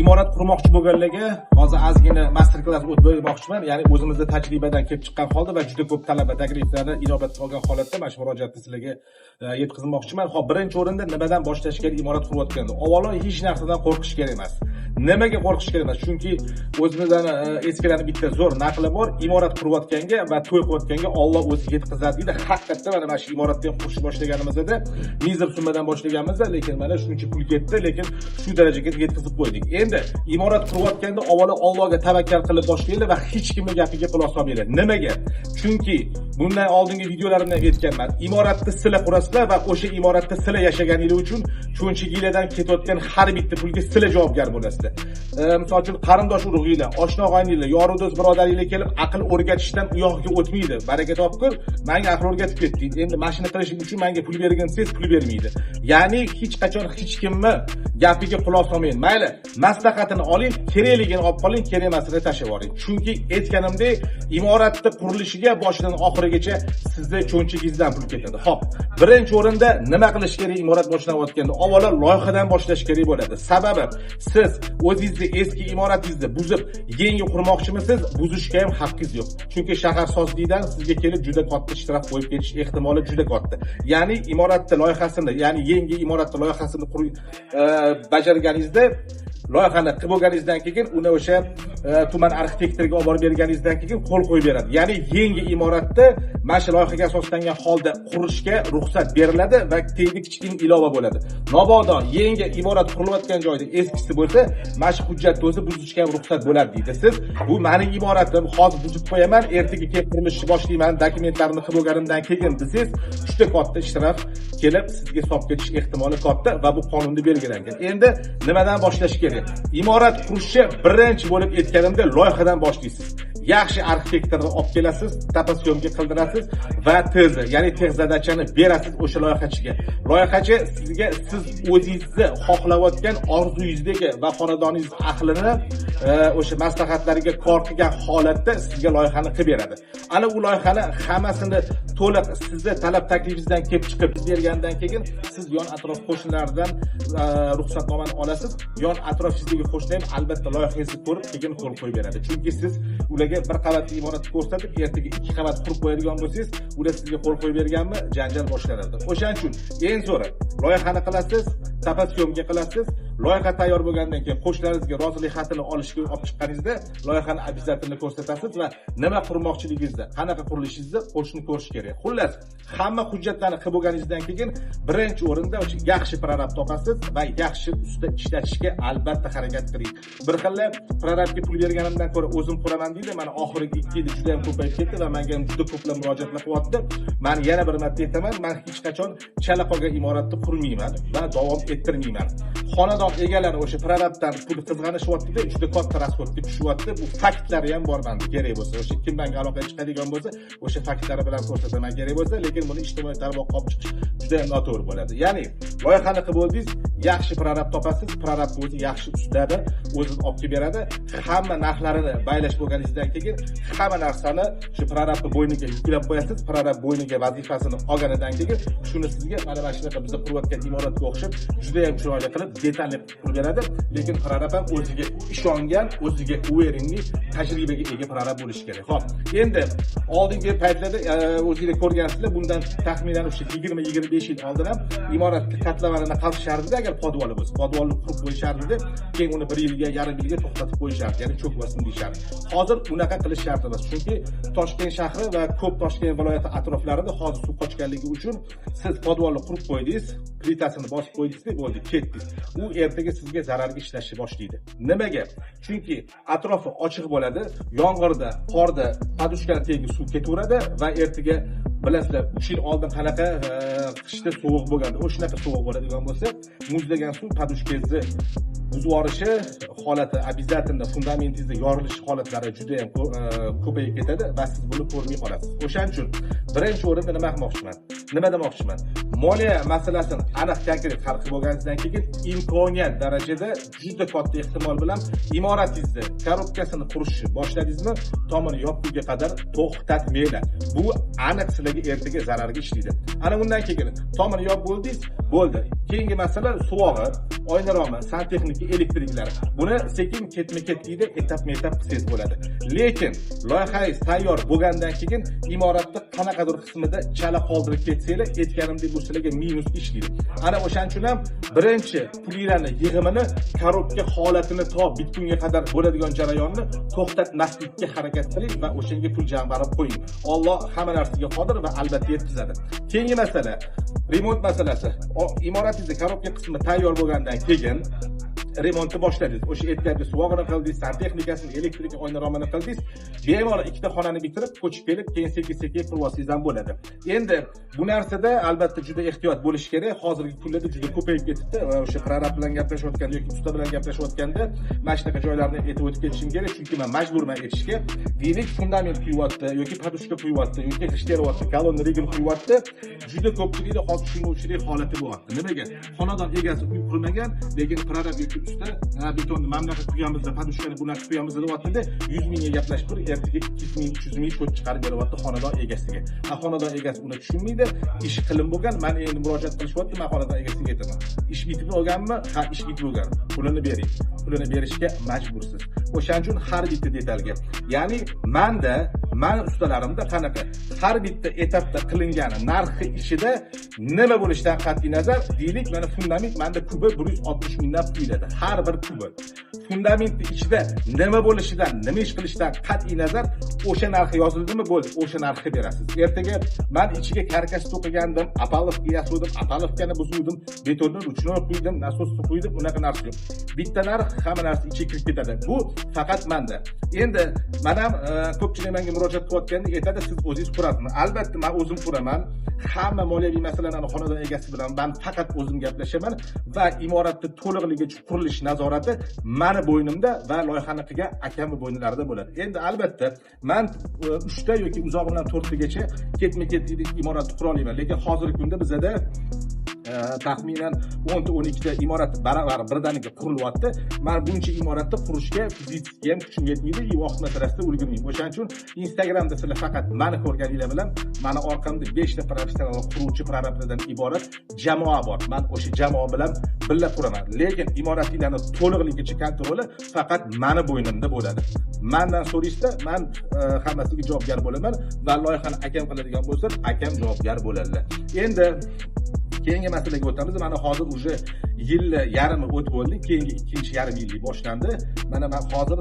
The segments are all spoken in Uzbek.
Imorat qurmoqchi bo'lganlarga hozir ozgina master klass o'tib bermoqchiman. Ya'ni o'zimizda tajribadan kelib chiqqan holda va juda ko'p talaba takliflarni inobatga olgan holatda mana shu murojaatni sizlarga yetkazmoqchiman. Xo'p, birinchi o'rinda nimadan boshlash kerak imorat qurayotganda? Avvalo hech narsadan qo'rqish kerak emas. Nimaga qo'rqish kerak emas? Chunki o'zimizdan eskilarning bitta zo'r naqli bor. Imorat qurayotganga va to'y qilayotganga Alloh o'zi yetkazadi deydi. Haqiqatda mana shu imoratni ham qurishni boshlaganimizda mizr summadan boshlaganmiz, lekin mana shuncha pul ketdi, lekin shu darajaga yetkazib qo'ydik. Endi imorat qurayotganda avvalo Allohga tavakkal qilib boshlanglar va hech kimning gapiga quloq solmanglar. Nimaga? Chunki bundan oldingi videolarimda aytganman. Imoratni sizlar qurasizlar va o'sha imoratda sizlar yashaganingiz uchun cho'nchiginglardan ketayotgan har bitta pulga sizlar javobgar bo'lasizlar. Misol uchun qarindosh urug'inglar, oshna og'ayninglar, yoru do'st birodaringlar kelib aql o'rgatishdan u yog'iga o'tmaydi. Baraka topkur, menga aql o'rgatib ketding. Endi mashina qilishim uchun menga pul bergin desangiz pul bermaydi. Ya'ni hech qachon hech kimni gapiga quloq solmang. Mayli, maslahatini oling, kerakligini olib qoling, kerak emasini tashlab yuboring. Chunki aytganimdek, imoratni qurilishiga boshidan oxirigacha sizni cho'nchagingizdan pul ketadi. Xo'p, birinchi o'rinda nima qilish kerak imorat boshlanayotganda? Avvalo loyihadan boshlash kerak bo'ladi. Sababi siz o'zingizni eski imoratingizni buzib, yangi qurmoqchimisiz, buzishga ham haqqingiz yo'q. Chunki shahar sozlikdan sizga kelib juda katta shtraf qo'yib ketish ehtimoli juda katta. Ya'ni imoratni loyihasini, ya'ni yangi imoratni loyihasini bajarganingizda, loyihani qilib bo'lganingizdan keyin uni o'sha tuman arxitektoriga olib borib berganingizdan keyin qo'l qo'yib beradi. Ya'ni yangi imoratni mana shu loyihaga asoslangan holda qurishga ruxsat beriladi va tagiga kichkina ilova bo'ladi. Mabodo yangi imorat qurilayotgan joyda eskisi bo'lsa, mana shu hujjatni o'zi buzishga ham ruxsat bo'ladi deydi. Siz bu mening imoratim, hozir buzib qo'yaman, ertaga kelib qurilishni boshlayman, dokumentlarni qilib bo'lganimdan keyin desangiz, juda katta shtraf kelib sizga solib ketish ehtimoli katta va bu qonunda belgilangan. Endi nimadan boshlash kerak? Imorat qurishni birinchi bo'lib aytganimda loyihadan boshlaysiz. Yaxshi arxitektorni olib kelasiz, toposyomka qildirasiz va tezi, ya'ni tex zadachani berasiz o'sha loyihachiga. Loyihachi sizga siz o'zingizni xohlayotgan orzuyingizdagi va xonadoningiz ahlini o'sha maslahatlariga kor qilgan holatda sizga loyihani qilib beradi. Ana u loyihani hammasini to'liq sizni talab taklifingizdan kelib chiqib bergandan keyin siz yon atrof qo'shnilardan ruxsatnomani olasiz. Yon atrofingizdagi qo'shni ham albatta loyihangizni ko'rib keyin qo'l qo'yib beradi. Chunki siz ularga bir qavatli imoratni ko'rsatib, ertaga 2 qavat qurib qo'yadigan bo'lsangiz, ular sizga qo'l qo'yib berganmi, janjal boshlanadi. O'shaning uchun eng zo'ri loyihani qilasiz, toposyomka qilasiz. Loyiha tayyor bo'lgandan keyin qo'shnilaringizga rozilik xatini olishga olib chiqqaningizda loyihani обязательно ko'rsatasiz va nima qurmoqchiligingizni, qanaqa qurilishingizni qo'shni ko'rish kerak. Xullas, hamma hujjatlarni qilib bo'lganingizdan keyin birinchi o'rinda o'sha yaxshi prorab topasiz va yaxshi usta ishlatishga albatta harakat qiling. Bir xil prorabga pul berganimdan ko'ra o'zim quraman deydi. Mana oxirgi 2 yilda juda ham ko'payib ketdi va menga ham juda ko'plab murojaatlar qilyapti. Men yana bir marta aytaman, men hech qachon chala qolgan imoratni qurmayman va davom ettirmayman. Xonadon egalari o'sha prorabdan pul qizg'anishyapti-da, juda katta rasxodga tushyapti. Bu faktlari ham bor menda, kerak bo'lsa, o'sha kim menga aloqaga chiqadigan bo'lsa, o'sha faktlari bilan ko'rsataman kerak bo'lsa, lekin buni ijtimoiy tarmoqqa olib chiqish juda ham noto'g'ri bo'ladi. Ya'ni loyihani qilib bo'ldingiz, yaxshi prorab topasiz, prorab o'zi yaxshi ustadi, o'zi olib kelib beradi. Hamma narxlarini baylash bo'lganingizdan keyin hamma narsani shu prorabni bo'yniga yuklab qo'yasiz. Prorab bo'yniga vazifasini olganidan keyin shuni sizga mana shunaqa biza qurayotgan imoratga o'xshab juda ham chiroyli qilib detalli qilib beradi. Lekin prorab ham o'ziga ishongan, o'ziga уверенный, tajribaga ega prorab bo'lishi kerak. Xo'p, endi oldingi paytlarda o'zingizlar ko'rgansizlar, bundan taxminan o'sha 20-25 yil oldin ham imoratni katlavarini qazishardi, agar podvoli bo'lsa, podvolni qurib qo'yishardi, keyin uni 1 yilga, yarim yilga to'xtatib qo'yishardi, ya'ni cho'kmasin deyishardi. Hozir unaqa qilish shart emas, chunki Toshkent shahri va ko'p Toshkent viloyati atroflarida hozir suv qochganligi uchun siz podvolni qurib qo'ydingiz, plitasini bosib qo'ydingiz, bo'ldi, ketdingiz. U ertaga sizga zararga ishlashni boshlaydi. Nimaga? Chunki atrofi ochiq bo'ladi, yomg'irda, qorda podushkani tagiga suv ketaveradi va ertaga bilasizlar 3 yil oldin qanaqa qishda sovuq bo'lgandi, o'shanaqa sovuq bo'ladigan bo'lsa, muzlagan suv podushkangizni buzib yuborishi holati, обязательно fundamentingizni yorilish holatlari juda ham ko'payib ketadi va siz buni ko'rmay qolasiz. O'shaning uchun birinchi o'rinda nima qilmoqchiman? Nima demoqchiman? Moliya masalasini aniq konkret hal qilib bo'lganingizdan keyin imkoniyat darajada juda katta ehtimol bilan imoratingizni korobkasini qurishni boshladingizmi, tomini yopgunga qadar to'xtatmanglar. Bu aniq sizlarga ertaga zararga ishlaydi. Ana undan keyin tomini yopib bo'ldingiz, Bo'ldi. Keyingi masala suvog'i, oyna romi, santexnika, elektriklari. Buni sekin ketma-ketlikda etapma-etap qilsangiz bo'ladi. Lekin loyihangiz tayyor bo'lgandan keyin imoratni qanaqadir qismida chala qoldirib ketsanglar, aytganimdek bu sizlarga minus ishlaydi. Ana o'shaning uchun ham birinchi pulinglarni yig'imini korobka holatini to bitgunga qadar bo'ladigan jarayonni to'xtatmaslikka harakat qiling va o'shanga pul jamg'arib qo'ying. Alloh hamma narsaga qodir va albatta yetkazadi. Keyingi masala remont masalasi. Imoratingizni korobka qismi tayyor bo'lgandan keyin remontni boshladingiz. O'sha aytgandek suvog'ini qildingiz, santexnikasini, elektrik oyna romini qildingiz. Bemalol ikkita xonani bitirib, ko'chib kelib, keyin sekin-sekin qurib olsangiz ham bo'ladi. Endi bu narsada albatta juda ehtiyot bo'lish kerak. Hozirgi kunlarda juda ko'payib ketibdi. O'sha prorab bilan gaplashayotganda yoki usta bilan gaplashayotganda mana shunaqa joylarni aytib o'tib ketishim kerak, chunki men majburman aytishga. Deylik, fundament quyyapti yoki podushka quyyapti yoki g'isht teryapti, kolonna regul quyyapti. Juda ko'pchilikda hozir tushunmovchilik holati bo'lyapti. Nimaga? Xonadon egasi uy qurmagan, lekin prorab yoki usta betonni mana bunaqa quyamiz, podushkani bunaqa quyamiz deyapti-da, 100 mingga gaplashib turib, ertaga 200 ming, 300 ming cho'ch chiqarib beryapti xonadon egasiga. Xonadon egasi uni tushunmaydi. Ish qilin bo'lgan, men endi murojaat qilishyapti, men xonadon egasiga aytaman. Ish bitib olganmi? Ha, ish bitib bo'lgan. Pulini bering. Pulini berishga majbursiz. O'shaning uchun har bitta detalga, ya'ni menda, meni ustalarimda qanaqa har bitta etapda qilingani narxi ichida nima bo'lishidan qat'iy nazar, deylik, mana fundament menda kubi 160 mingdan quyiladi. Har bir kubi. Fundamentning ichida nima bo'lishidan, nima ish qilishidan qat'iy nazar o'sha narxi yozildimi, bo'ldi, o'sha narxni berasiz. Ertaga men ichiga karkas to'qigandim, apalovka yasavdim, apalovkani buzuvdim, betonni ruchnoy quydim, nasosni quydim, unaqa narsa yo'q. Bitta narx hamma narsa ichiga kirib ketadi. Bu faqat menda. Endi men ham ko'pchilik menga murojaat qilayotganda aytadi, siz o'zingiz qurasizmi? Albatta men o'zim quraman. Hamma moliyaviy masalalarni xonadon egasi bilan men faqat o'zim gaplashaman va imoratni to'liqligicha qurilish nazorati meni bo'ynimda va loyihani qilgan akamning bo'ynilarida bo'ladi. Endi albatta men 3 ta yoki uzog'i bilan 4 tagacha ketma-ket imoratni qura olaman, lekin hozirgi kunda bizada taxminan 10 ta 12 ta imorat baravar birdaniga qurilyapti. Men buncha imoratni qurishga fizikga ham kuchim yetmaydi, vaqt masalasida ulgurmayman. O'shaning uchun Instagramda sizlar faqat meni ko'rganinglar bilan meni orqamda 5 ta professional quruvchi prorablardan iborat jamoa bor. Men o'sha jamoa bilan birga quraman. Lekin imoratlarni to'liqligicha kontroli faqat meni bo'ynimda bo'ladi. Mendan so'raysa, men hammasiga javobgar bo'laman va loyihani akam qiladigan bo'lsa, akam javobgar bo'ladilar. Endi keyingi masalaga o'tamiz. Mana hozir уже yil yarmi o'tib bo'ldi. Keyingi ikkinchi yarim yillik boshlandi. Mana men hozir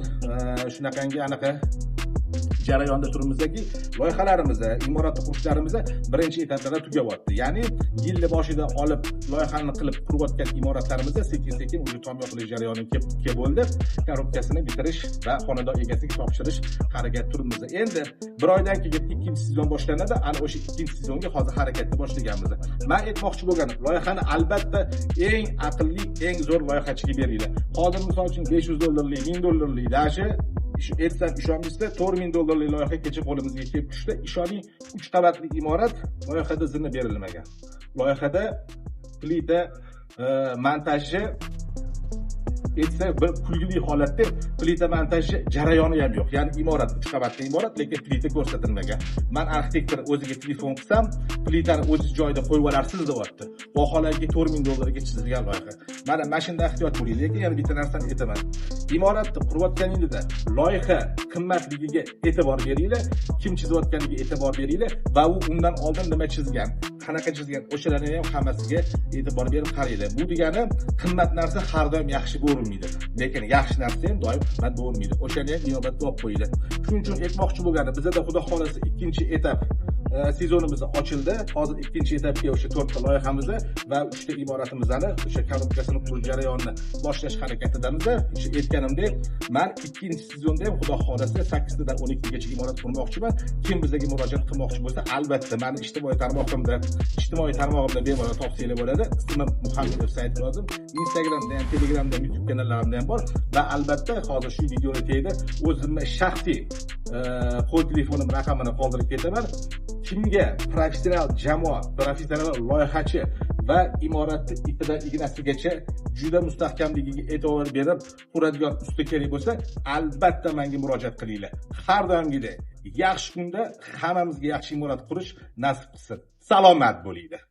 shunaqangi anaqa jarayonda turibmizki, loyihalarimiz, imorat qurishlarimiz birinchi etaplarda tugayapti. Ya'ni yilni boshida olib loyihani qilib qurayotgan imoratlarimiz sekin-sekin уже tom yopilish jarayoni kelib bo'ldi. Korobkasini bitirish va xonadon egasiga topshirish harakat turibmiz. Endi bir oydan keyin ikkinchi sezon boshlanadi. Ana o'sha ikkinchi sezonga hozir harakatni boshlaganmiz. Men aytmoqchi bo'lganim, loyihani albatta eng aqlli, eng zo'r loyihachiga beringlar. Hozir misol uchun $500 dollarlik, $1000 dollarlik, даже aytsam ishonmaysizlar, $4000 dollarlik loyiha kecha qo'limizga kelib tushdi. Ishoning, 3 qavatli imorat, loyihada zina berilmagan. Loyihada plita montaji aytsa bir kulgili holatda plita montaji jarayoni ham yo'q. Ya'ni imorat 3 qavatli imorat, lekin plita ko'rsatilmagan. Men arxitektor o'ziga telefon qilsam, plitani o'zingiz joyida qo'yib olarsiz deyapti. Vaholanki $4000 dollarga chizilgan loyiha. Mana shunda ehtiyot bo'ling. Lekin yana bitta narsani aytaman. Imoratni qurayotganingizda loyiha qimmatligiga e'tibor beringlar, kim chizayotganiga e'tibor beringlar va u undan oldin nima chizgan, qanaqa chizgan, o'shalarni ham hammasiga e'tibor berib qaranglar. Bu degani qimmat narsa har doim yaxshi ko'rinmaydi, lekin yaxshi narsa ham doim qimmat bo'lmaydi. O'shani ham inobatga olib qo'yinglar. Shuning uchun aytmoqchi bo'lganim, bizada xudo xolasa ikkinchi etap sezonimiz ochildi. Hozir ikkinchi etapga o'sha 4 ta loyihamiz va 3 ta imoratimizni o'sha korobkasini qurish jarayonini boshlash harakatidamiz. O'sha aytganimdek, men ikkinchi sezonda ham xudo xolasa 8 tadan 12 tagacha imorat qurmoqchiman. Kim bizga murojaat qilmoqchi bo'lsa, albatta meni ijtimoiy tarmog'imda bemalol topsanglar bo'ladi. Ismim Muhammedov Saidnozim. Instagramda ham, Telegramda ham, YouTube kanallarimda ham bor va albatta hozir shu videoni tagida o'zimni shaxsiy qo'l telefonim raqamini qoldirib ketaman. Kimga professional jamoa, professional loyihachi va imoratni ipidan ignasigacha juda mustahkamligiga e'tibor berib quradigan usta kerak bo'lsa, albatta menga murojaat qilinglar. Har doimgidek yaxshi kunda hammamizga yaxshi imorat qurish nasib qilsin. Salomat bo'linglar.